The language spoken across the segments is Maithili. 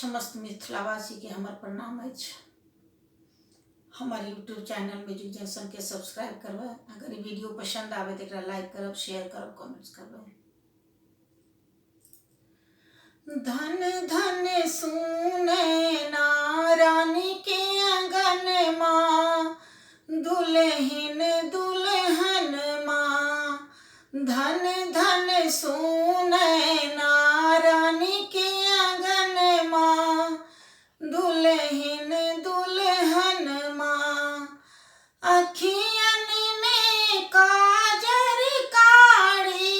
समस्त मिथिलावासीके हमर प्रणाम अछि। हमर यूट्यूब चैनल म्यूजिक जंक्शन के सब्सक्राइब करबै। अगर ई वीडियो पसंद आवे तो एकरा लाइक करब, शेयर करब, कमेंट्स करबै। धन धन सुने नारानी के आंगन माँ, दुल्हिन दुल्हन माँ। धन धन सुने नारानी के आंगन माँ, दुल्हिन दुल्हन माँ। अखियन में काजर काड़ी,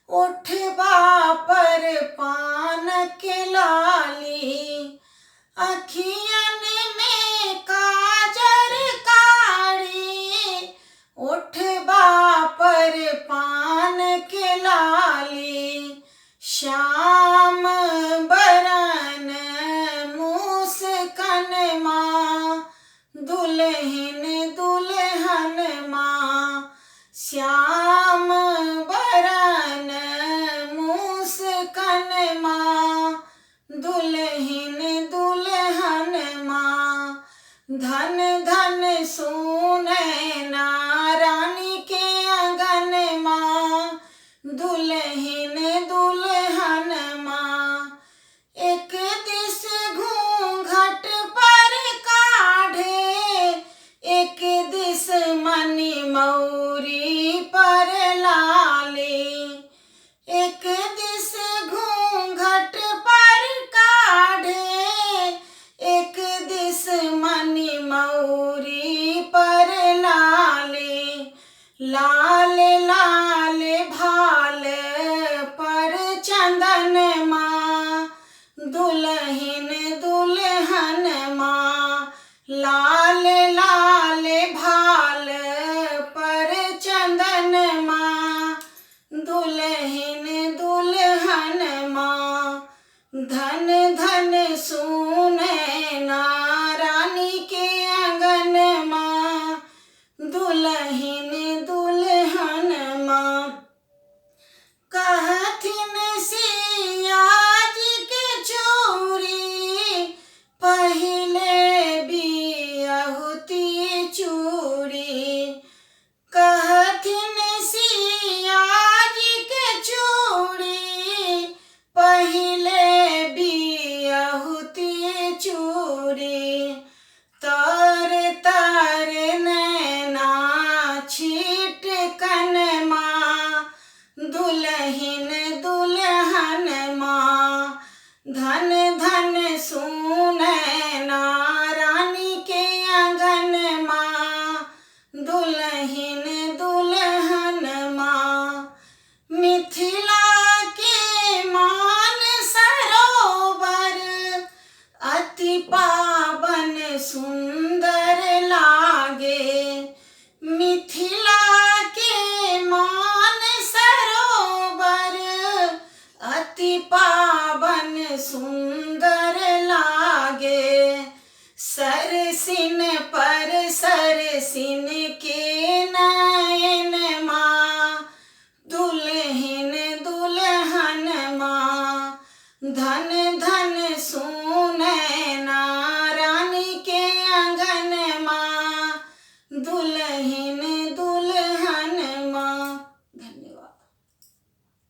उठबा पर पान के लाली। अखियन में काजर काड़ी, उठबा पर पान के लाली। श्याम बरन मुस्कन माँ, दुल्हिन दुल्हन माँ। श्याम बरन मुस्कन माँ, दुल्हिन दुल्हन माँ। धन धन सुने नारानी के आंगन माँ, दुल्हिन दुल्हन माँ। एक दिस घूंघट पर काढ़े, एक दिस मनी मौरी पर लाली। एक दिस घूंघट पर काढ़े, एक दिस मनी मौरी पर लाली। लाल लाल भाल पर चंदन माँ, दुल्हिन दुल्हन माँ। लाल लाल भाल पर चंदन माँ, दुल्हिन दुल्हन माँ। धन धन सुने नारानी के आंगन माँ, दुल्हिन दुल्हन माँ। कहथिन सिया जी के चूड़ी, पहले बियाहुती चूड़ी। कहथिन सिया जी के चूड़ी, पहले बियाहुती चूड़ी। तर तर नैना छिटकन माँ, दुल्हिन दुल्हन माँ। धन धन सुने नारानी के आंगन माँ, दुल्हिन दुल्हन माँ। मिथिला के मान सरोवर, अति पावन सुंदर लागे। मिथिला के मान सरोवर, अति पावन सुंदर लागे। सरसिन पर सरसिन के नयन माँ, दुल्हिन दुल्हन माँ। धन धन